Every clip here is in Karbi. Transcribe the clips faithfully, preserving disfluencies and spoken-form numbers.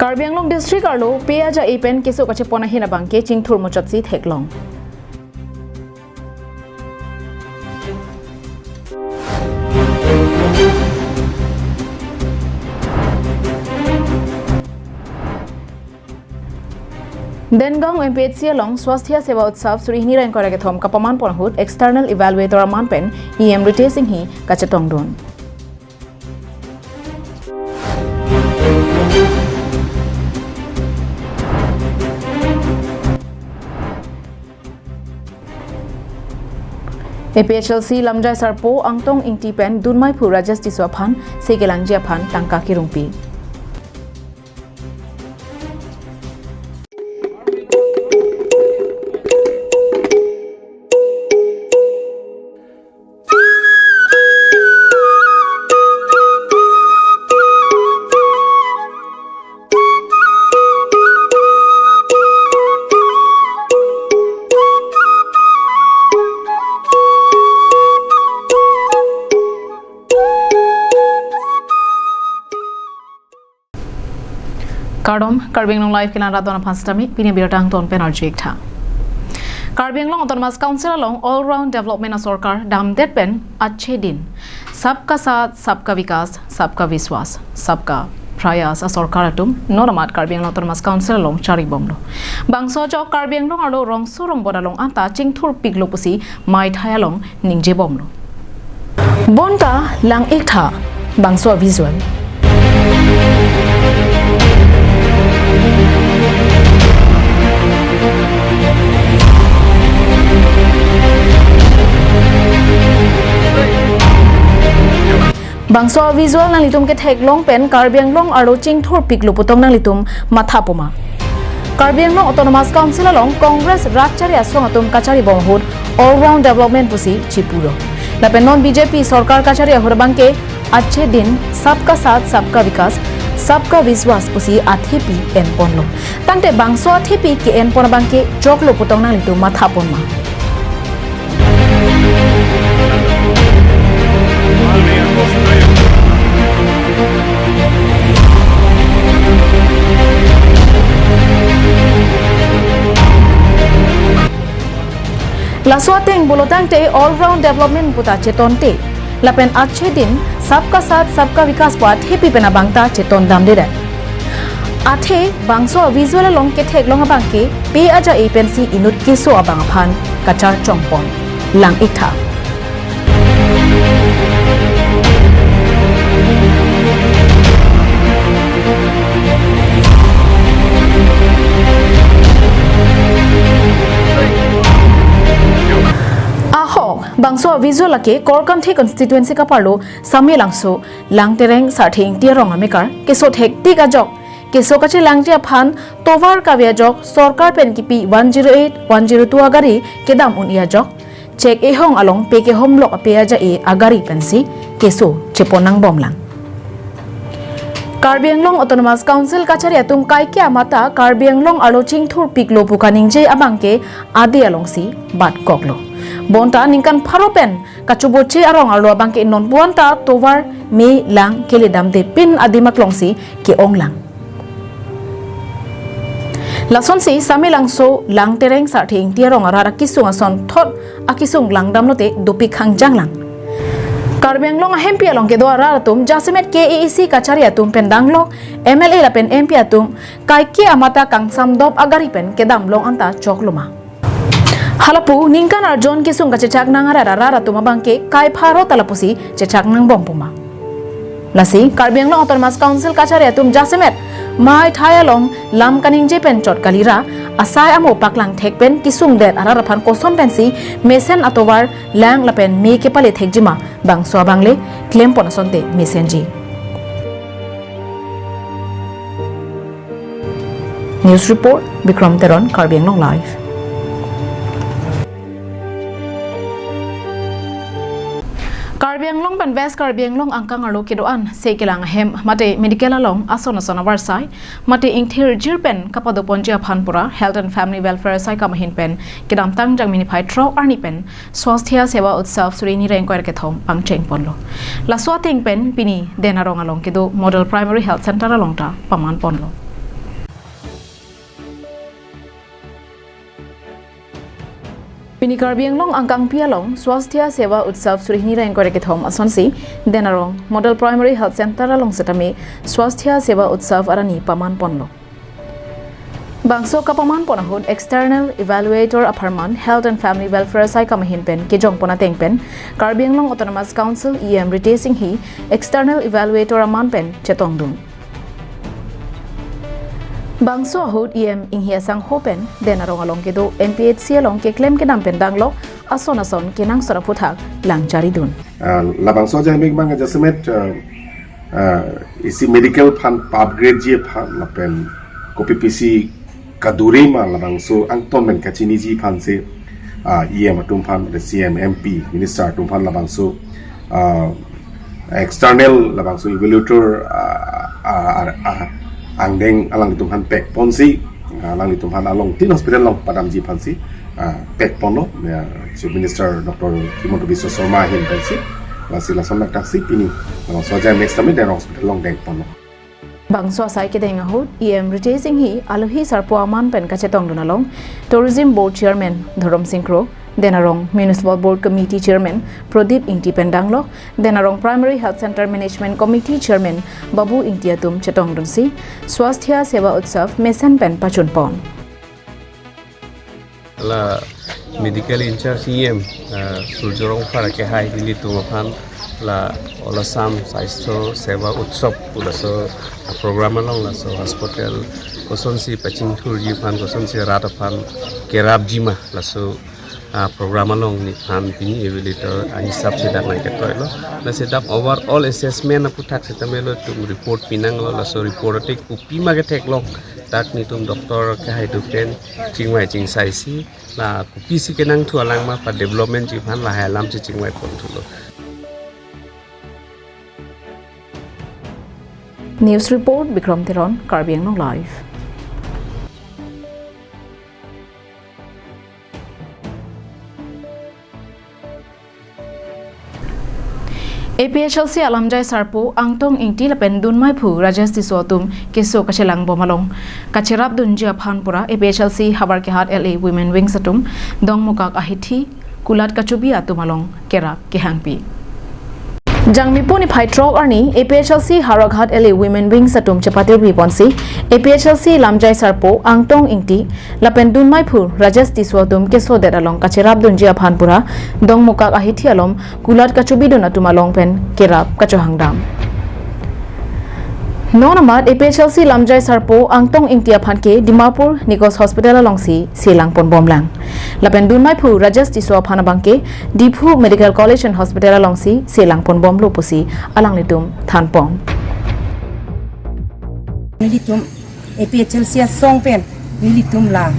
Karbi Anglong District arlo pei aja-e pen keso kachepon ahin abangke chingthur muchotsi theklong. Dengaon M P H C along Swasthya Seva Utsav suri hini ra ingkoi ra kethom kapaman pon ahut external evaluator aman pen E M Ritesh Enghi kachetongdun. A P H L C lamjai sarpo Angtong Ingti pen dunmai phu Rajesh Tisso aphan se kelangji aphan tangka kirungpi. Kardom, Karbi Anglong Live kelang rat-an aphan sitame, pini abirta angton pen arju-ik tha. Karbi Anglong Autonomous Council along all round development asorkar damdet pen achhe din Sabka Saath, Sabka Vikas, Sabka Vishwas, Sabka Prayas asorkar atum non amat Karbi Anglong Autonomous Council along charibomlo. Bangso ajok Karbi Anglong arlo rongso rongbot along anta chingthurpiklo pusi maithai along ningjebomlo. Bonta lang-ik tha bangso visual. Bangso visual nanglitum ketheklong pen Karbi Anglong arlo chingthurpiklo putong nanglitum matha poma. Karbi Anglong Autonomous Council along Congress rat chari asong atum kacharibom ahut all round development pusi chipulo. Lapen non B J P sorkar kachari ahut abangke achhe din Sabka Saath, Sabka Vikas, Sabka Vishwas pusi athepi enponlo. Tangte bangso athepi ke-enpon abangke choklo putong nanglitum matha ponma. Laso ateng pulo tangte all round development puta chetonte. Lapen achhe din Sabka Saath, Sabka Vikas pu athepi pen abangta chetondamdedet. Athe bangso visual along ketheklong abangke pei aja-e pensi inut keso abang aphan kacharchongpon. Lang-ik tha. Ahok, bangso visual lake Korkanthi constituency kaparlo Samelangso, Langtereng Sarthe Ingti arong amekar keso thektik ajok keso kachelangji aphan tovar kave ajok sorkar pen kipi one zero eight, one zero two agari kedam un-e ajok chek ehong along pekehom lok apei aja-e agari pensi keso chepon nangbomlang. Karbi Anglong Autonomous Council kachari atum kaike amata Karbi Anglong arlo chingthurpiklo pu kaningje abangke adi alongsi batkoklo. Bonta ningkan pharo pen kachoboche arong arlo abangke non puan ta tovar, me, lang keledamde pin adim aklongsi ke-onglang. Lasonsi Samelangso, Langtereng Sarthe Ingti arong arat akisung ason thot akisung langdamlote dopik hangjanglang. Karbi Anglong ahempi along kedo arat atum jasemet K A A C kachari atum pen danglok M L A lapen M P atum kaike amata kangsamdop agari pen kedamlong anta chokloma. Halapu ningkan arjon kisung kachechak nang arat arat atum abangke kai pharo ta lapusi chechak nangbom puma. Lasi Karbi Anglong Autonomous Council kachari atum jasemet maithai along lam kaningje pen chot kalira asai amo paklang thek pen kisungdet arat aphan koson pensi mesen atovar, lang lapen me kepale thekjima bangso abangle klempon asonte mesenji. News report, Bikram Teron, Karbi Anglong Live. Karbi Anglong pen West Karbi Anglong angkang arlo kedo-an se kelang ahem mate medical along ason ason avarsai mate ingthirjir pen kapadoponji aphan pura Health and Family Welfare asai kam ahin pen kedamtang Jangmi niphai throk arni pen Swasthya Seva Utsav suri hini ra ingkoi ra kethom pangchengponlo. Laso ateng pen pini Den Arong along kedo Model Primary Health Center along ta pamanponlo. Pini Karbi Anglong angkangpi along Swasthya Seva Utsav suri hini ra ingkoi ra kethom asonsi Den Arong Model Primary Health Center along setame Swasthya Seva Utsav arani paman ponlo. Bangso kapaman pon ahut External Evaluator apharman Health and Family Welfare saikam ahin pen kejong pon ateng pen Karbi Anglong Autonomous Council E M Ritesh Enghi External Evaluator aman pen chetongdun. Bangso ahut E M Enghi asangho pen Den Arong along kedo M P H C along keklem kedam pen danglok ason ason kenangsot aphuthak lang jaridun. Ah, labangso ajahak abang ajasemet, ah, ah, isi medical aphan upgrade ji aphan lapen kopi pisi kaduri ma labangso angton pen kachiniji aphansi, ah, E M atum aphan, C M, M P, minister atum aphan labangso, ah, external labangso evaluator, ah, ah, ah, ah, angdeng alanglitum aphan pek ponsi, ah, alanglitum aphan along tin hospital along padamji aphansi, ah, pek ponlo, ya, Chief Minister Doctor Himanta Biswa Sarma ahin pensi, lasi lason nangtaksi pini, labangso ajahak next time Den Arong hospital along deng ponlo. Bangso asai kedeng ahut E M Ritesh Enghi alohi sarpo aman pen kachetongdun along Tourism Board Chairman Dhorom Sing Kro, Den Arong Municipal Board Committee Chairman Pradip Ingti pen danglok, Den Arong Primary Health Center Management Committee Chairman Babu Ingti atum chetongdunsi Swasthya Seva Utsav mesen pen pachun pon. La medical in-charge E M, ah, Surjya Rongphar akehai nelitum aphan la All Assam Swasthya Seva Utsav pu laso, ah, program along laso hospital kosonsi pachingthurji aphan, kosonsi rat aphan kerapji ma laso, ah, program along nephan pini evaluator ahisap si dak nangketoilo. Lasi dak overall assessment aphuthak setame ilitum report pinanglo, laso report ateng kopi ma ketheklong dak netum doctor akehai atum pen chingvai chingsaisi la kopisi kenangthu alang ma pa development ji aphan lahai alamsi chingvai ponthulo. News report, Bikram Teron, Karbi Anglong Live. A P H L C alamjai sarpo Angtong Ingti lapen dunmaiphu Rajesh Tisso atum keso kachelang bom along kacherapdunji aphan pura A P H L C Howraghat L A Women Wings atum Dongmukak ahithi kulat kachobi atum along kerap kehangpi. Jangmipo niphai throk arni A P H L C Howraghat L A Women Wings atum chepatirpi ponsi A P H L C lamjai sarpo Angtong Ingti lapen dunmaiphu Rajesh Tisso atum kesodet along kacherapdunji aphan pura Dongmukak ahithi along kulat kachobidun atum along pen kerap kachohangdam. Non amat A P H L C lamjai sarpo Angtong Ingti aphan ke Dimapur Nikos Hospital alongsi selang ponbomlang. Lapen dunmaiphu Rajesh Tisso aphan abangke Diphu Medical College and Hospital alongsi selang ponbomlo pusi alanglitum thanpon. Nelitum A P H L C asong pen nelitum la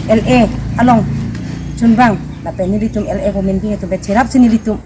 L A along chunbang lapen nelitum L A Women Wing atum pen cherapsi nelitum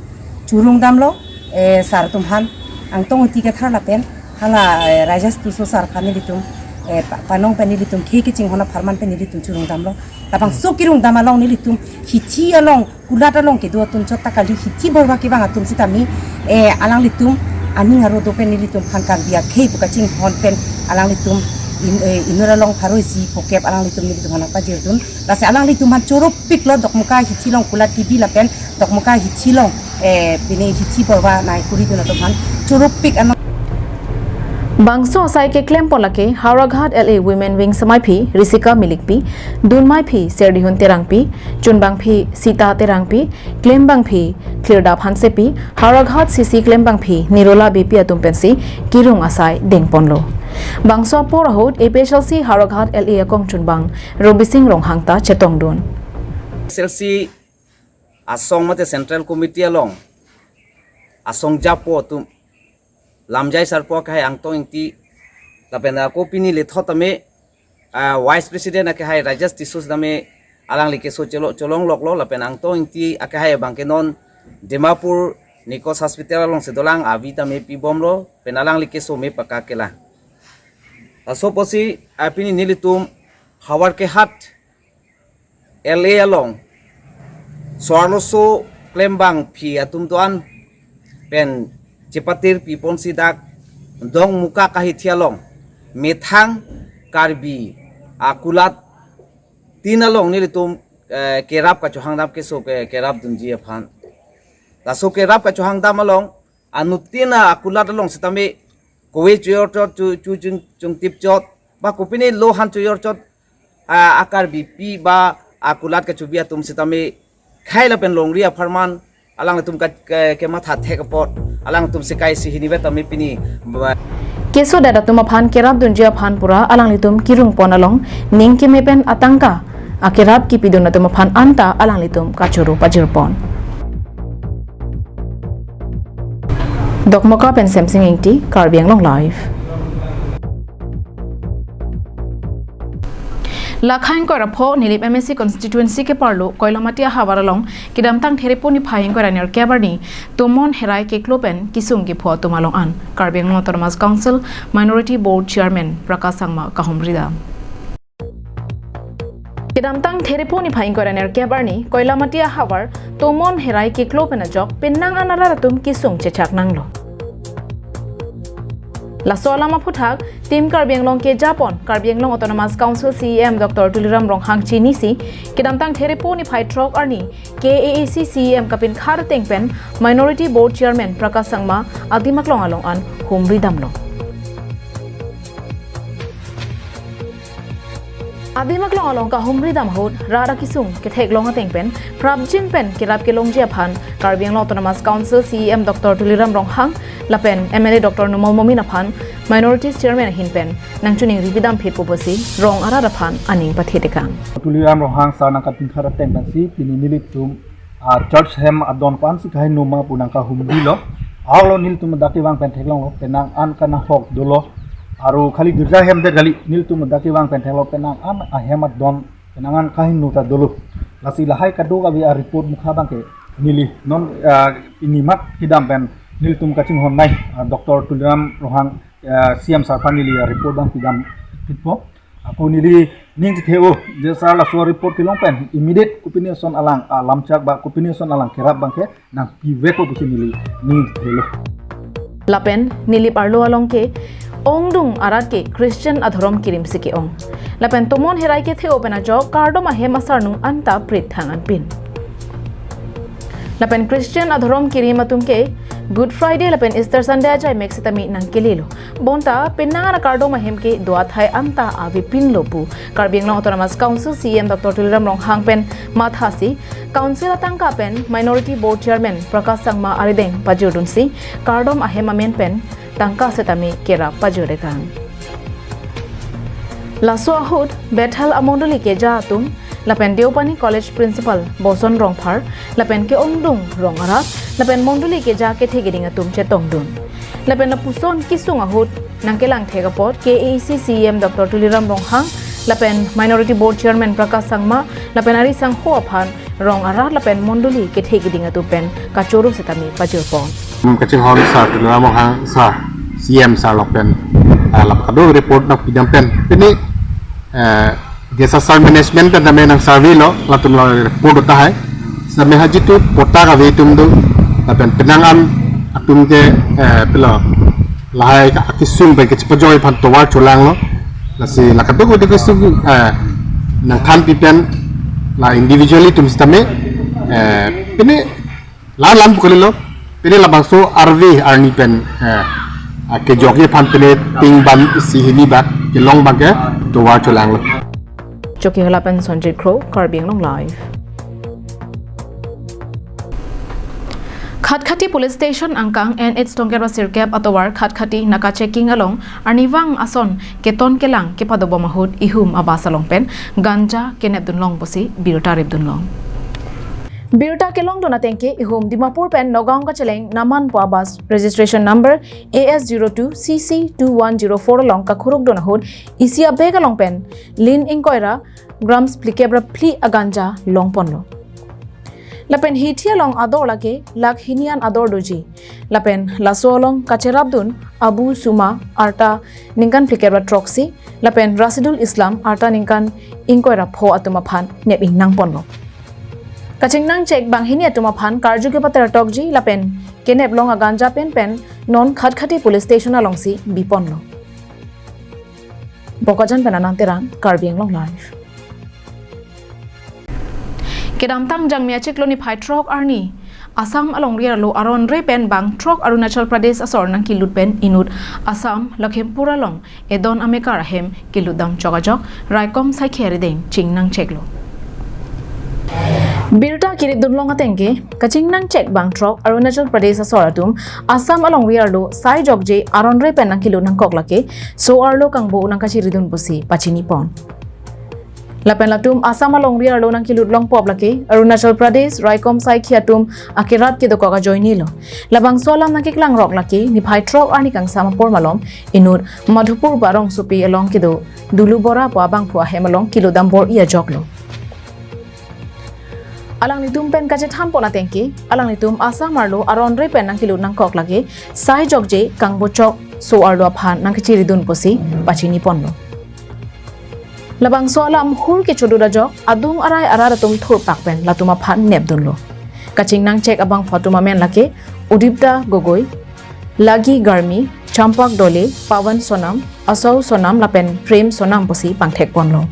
churungdamlo, eh, sar atum aphan, Angtong Ingti kethar lapen hala, eh, Rajesh Tisso sar aphan nelitum, eh, pa-, panong pen nelitum khei kachinghon apharman pen nelitum churungdamlo. Labangso kerungdam along nelitum hithi along kulat along kedo atum chot ta kali, hithi borwa kevang atum sitame, eh, alanglitum aning aro do pen nelitum aphan Karbi akhei pu kachinghon pen alanglitum in-, eh, inut along pharo isi phokep alanglitum nelitum aphan pajirdun. Lasi alanglitum aphan choropiklo Dongmukak ahithi along kulat kebi lapen Dongmukak ahithi along, eh, pine hithi borwa nai kuridun atum aphan choropik ano. Bangso asai keklem pon lake Howraghat L A Women Wings amaiphi Risika Milikpi, dunmaiphi Serdihun Terangpi, chunbangphi Sita Terangpi, klembangphi Thlirdap Hansepi, Howraghat C C klembangphi Nirola Beypi atum pensi kerung asai dengponlo. Bangso apor ahut A P H L C Howraghat L A akong chunbang Robising Ronghang ta chetongdun. A P H L C asong mate Central Committee along asong japo atum lamjai sarpo akehai Angtong Ingti lapen ako pini lethot tame, ah, Vice President akehai Rajesh Tisso tame alangli keso chelo cholong loklo lapen Angtong Ingti akehai abangke non Dimapur Nikos Hospital alongsi dolang, avi tame pibomlo pen alangli keso me pakak kelang. Laso apotsi, ah, pini nelitum Howraghat L A along so-arloso klembangphi atum do-an pen chepatirpi ponsi dak Dongmukak ahithi along methang Karbi akulat tin along nelitum eh, kerap kachohangdam keso ke kerap dunji aphan. Laso kerap kachohangdam along anuttin akulat along sitame kove chojor chot chu, chu chung, chungtip chot ba kopine lo han chojor chot, ah, a-Karbipi ba akulat kachobi atum sitame khei lapen longri apharman alanglitum ka, ke, kematha thek apot alangtum sekai si hini vet tame pini ba. Kesodet atum aphan kerap dunji aphan pura alanglitum kirung pon along ning keme pen atangka akerap kipidun atum aphan anta alanglitum kachoro pajir pon. Dokmoka pen Semsing Ingti, Karbi Anglong Live. Lakha ingkoi ra pho Nilip M A C constituency keparlo Koilamati ahavar along kedamtang Therepo niphai ingkoi ra nerkep arni tomon herai keklo pen kisung kepho atum along an Karbi Anglong Autonomous Council Minority Board Chairman Prakash Sangma kahumri dam. Kedamtang Therepo niphai ingkoi ra nerkep arni Koilamati ahavar tomon herai keklo pen ajok penang an arat atum kisung chechak nanglo. Laso alam aphuthak Team Karbi Anglong keja pon Karbi Anglong Autonomous Council C E M Doctor Tuliram Ronghang chinisi kedamtang Therepo niphai throk arni K A A C C E M kapinkhat ateng pen Minority Board Chairman Prakash Sangma adim aklong along an humri damlo. Adim aklong along kahumri dam ahut rat akisung ketheklong ateng pen prapjin pen kerap kelongji aphan Karbi Anglong Autonomous Council C E M Doctor Tuliram Ronghang lapen M L A Doctor Numal Momin aphan Minorities Chairman ahin pen nangchiningri pidam phit pusi rong arat aphan aning pathetekang. Tuliram Ronghang sir nangkapinkhat ateng pensi pini nelitum, ah, church hem adon ko-an si kaheno ma pu nangkahumrilo. Ahoklo nelitum dak kevang pen theklonglo, penang an kanahok dolo. Aru khali girja hem det kali, nelitum dak kevang pen theklo, penang an ahem adon, penang an kaheno ta dolo. Lasi lahai kadokave a-report mukha abangke neli non, ah, pini mat kedam pen nelitum kachinghon nai, ah, Doctor Tuliram Ronghang, ah, C E M sir aphan neli a-report abang pidam phitpo. Ako neli ning chethe-o, je sir laso report kelong pen immediate kopine ason alang, ah, lamchak ba kopine ason alang kerap abangke nangpivekpo pusi neli ning chethelo. Lapen Nilip arlo along ke-ongdung arat ke Christian adhorom kirim si ke-ong. Lapen tomon herai kethe-o pen ajok kardom ahem asarnung anta prit thang anpin. Lapen Christian adhorom kirim atum ke Good Friday lapen Easter Sunday ajai mek sitame nangkelelo. Bonta penang an akardom ahem ke do athai anta avepinlo pu Karbi Anglong Autonomous Council C E M Doctor Tuliram Ronghang pen mathasi Council atangka pen Minority Board Chairman Prakash Sangma arideng pajirdunsi kardom ahem amen pen tangka sitame kerap pajirdekan. Laso ahut Bethel amondoli keja atum lapen Deopani College Principal Boson Rongphar lapen ke-ongdung rong arat lapen mondoli keja kethe keding atum chetongdun. Lapen lapuson kisung ahut nangkelang thek apot K A A C C E M Doctor Tuliram Ronghang lapen Minority Board Chairman Prakash Sangma lapen ari sangho aphan rong arat lapen mondoli kethe keding atum pen kachoro sitame pajirpon. Hmm, kachinghon sir Tuliram Ronghang sir, C E M sir along pen, ah, lap kado report nangpidam pen. Pini, eh, disaster management pen tame nang survey lo, latum lo report tahai. Sitame haji tu pota kave atum do, lapen penang an atum ke, eh, pilo, lahai ka akisung pen kechipajoi aphan tovar cholanglo. Lasi la kadokave kisung, eh, nangthanpi pen la individually atum sitame, eh, pini la lam pu kalilo, pini labangso arve arni pen, eh, akejokji aphan pini ping ban isi hini bak kelong abangke tovar cholanglo. Chokihola pen Sonjit Kro, Karbi Anglong Live. Khatkhati Police Station angkang N H tongker ba sirkep atovar Khatkhati naka checking along arnivang ason keton kelang kepadobom ahut ihum abus along pen ganja kenepdunlong pusi birta ripdunlong. Birta kelongdun ateng ke ihum Dimapur pen Nagaon kacheleng Naman pu abus registration number A S zero two C C two one zero four along kakhurukdun ahut isi abag along pen lin ingkoi ra grams phlikep ra phli aganja longponlo. Lapen hithi along ador lake lakh hini an ador doji. Lapen laso along kacherapdun Abu Suma arta ningkan phlikep ra throksi, lapen Rasidul Islam arta ningkan ingkoi ra pho atum aphan nep ingnangponlo. Kachingnang chek banghini atum aphan karju kepatertokji lapen keneplong aganja penpen non Khatkhati Police Station alongsi biponlo. Bokajan pen Anang Terang, Karbi Anglong Live. Kedamtang Jangmi achiklo niphai throk arni Assam alongri arlo aron re pen bang throk Arunachal Pradesh asor nangkelut pen inut Assam Lakhimpur along edon amekar ahem kelutdam chok ajok raikom saikhi arideng chingnangcheklo. Birta kirit dunlong atengke kachingnangchek bang throk Arunachal Pradesh asor atum Assam alongri arlo sai jokje aron re pen nangkelut nangkok lake so-arlo kangbo nangkachiridun pusi pachinipon. Lapen latum Assam alongri arlo nangkelut longpop lake Arunachal Pradesh raikom saikhi atum akerat kedokok ajoinelo. Labangso alam nangkeklangrok lake niphai throk arni kangsam apor malom inut Madhupur Barong Sopi along kedo Dulu Bora pu abangphu ahem along kelutdam bor-i ajoklo. Alanglitum pen kachethanpon atengke alanglitum Assam arlo aron re pen nangkelut nangkok lake sai jokje kangbo chok so-arlo aphan nangkachiridun pusi pachiniponlo. Labangso alam hur kechodut ajok adung arai arat atum thurpak pen latum aphan nepdunlo. Kachingnangchek abangphu atum amen lake Udipta Gogoi, Lagi Garmi, Champak Dole, Pawan Sonam, Asau Sonam lapen Prem Sonam pusi pangthekponlo.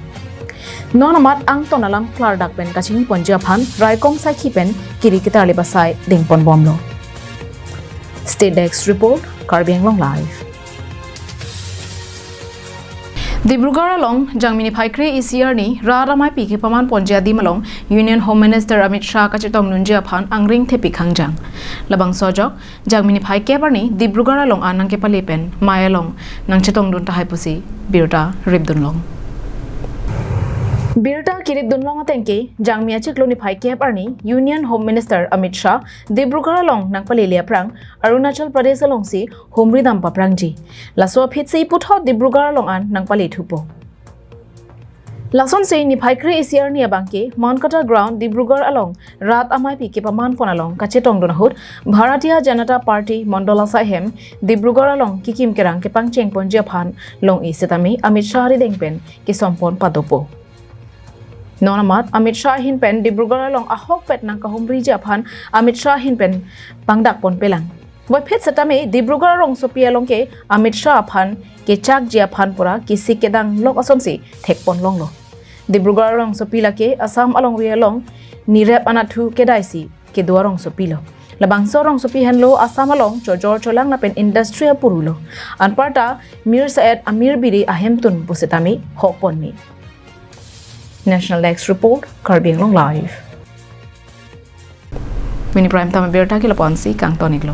Non amat angton alam klardak pen kachiniponji aphan raikom saikhi pen kiri ketarlip asai dengponbomlo. State Desk Report, Karbi Anglong Live. Dibrugarh along Jangmi niphai kre-isi arni rat amaipi kepamanponji adim along Union Home Minister Amit Shah kachetongdunji aphan angring thepik hangjang. Labangso ajok Jangmi niphai kep arni Dibrugarh along an nangkepale pen mei along nangchetongdun tahai pusi birta ripdunlong. Birta kirit dunlong atengke Jangmi achiklo niphai kep arni Union Home Minister Amit Shah Dibrugarh along nangpalele aphrang Arunachal Pradesh alongsi humridam paprangji. Laso aphitsi puthot Dibrugarh along an nangpale thupo. Lasonsi niphai kre-isi arni abangke Mankata Ground Dibrugarh along rat amaipi kepamanpon along kachetongdun ahut Bharatiya Janata Party Mondol asai ahem Dibrugarh along kekim kerang kepangchengponji aphan long-i setame Amit Shah arideng pen kesompon padopo. Non amat Amit Shah ahin pen Dibrugarh along ahokpet nangkahumriji aphan Amit Shah ahin pen pangdakponpelang. Voiphit setame Dibrugarh rongsopi along ke Amit Shah aphan kechakji aphan pura kesik kedanglok asonsi thekponlonglo. Dibrugarh rongsopi lake Assam alongri along nirep anatthu kedaisi kedo arongsopilo. Labangso rongsopi henlo Assam along chojor cholang lapen industry apurulo. Anparta mir saet amir biri ahemtun pusitame hokponme. National Desk Report, Karbi Anglong Live. Mini Prime Time abirta ke lapu-ansi kangton-iklo.